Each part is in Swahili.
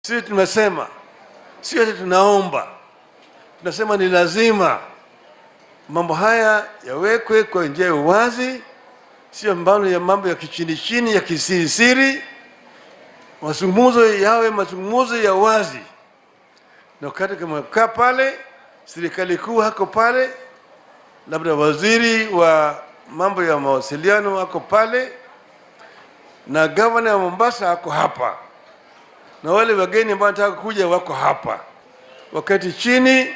Sisi tumesema, sio ati tunaomba, tunasema ni lazima mambo haya yawekwe kwa njia ya uwazi, sio mbano ya mambo ya kichini chini ya kisirisiri. Mazungumzo yawe mazungumzo ya wazi, na wakati kama pale serikali kuu hako pale, labda waziri wa mambo ya mawasiliano ako pale, na gavana wa Mombasa ako hapa, na wale wageni ambao wanataka kuja wako hapa. Wakati chini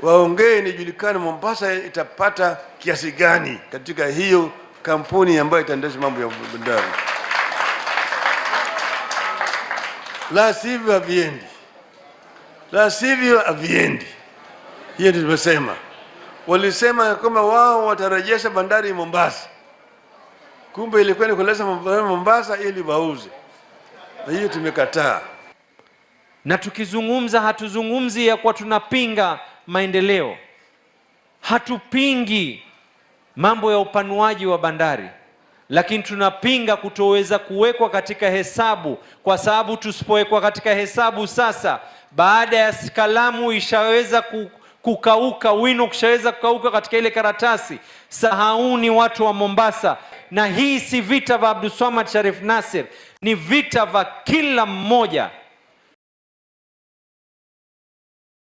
waongee, nijulikane Mombasa itapata kiasi gani katika hiyo kampuni ambayo itaendesha mambo ya bandari. La sivyo haviendi, la sivyo haviendi. Hiyo ndio tumesema. Walisema kwamba wao watarejesha bandari Mombasa, kumbe ilikuwa ni kuleta bandari Mombasa ili wauze, na hiyo tumekataa. Na tukizungumza hatuzungumzi ya kuwa tunapinga maendeleo, hatupingi mambo ya upanuaji wa bandari, lakini tunapinga kutoweza kuwekwa katika hesabu, kwa sababu tusipowekwa katika hesabu sasa, baada ya kalamu ishaweza kukauka, wino kushaweza kukauka katika ile karatasi, sahauni watu wa Mombasa. Na hii si vita vya Abdulswamad Sharif Nassir, ni vita vya kila mmoja.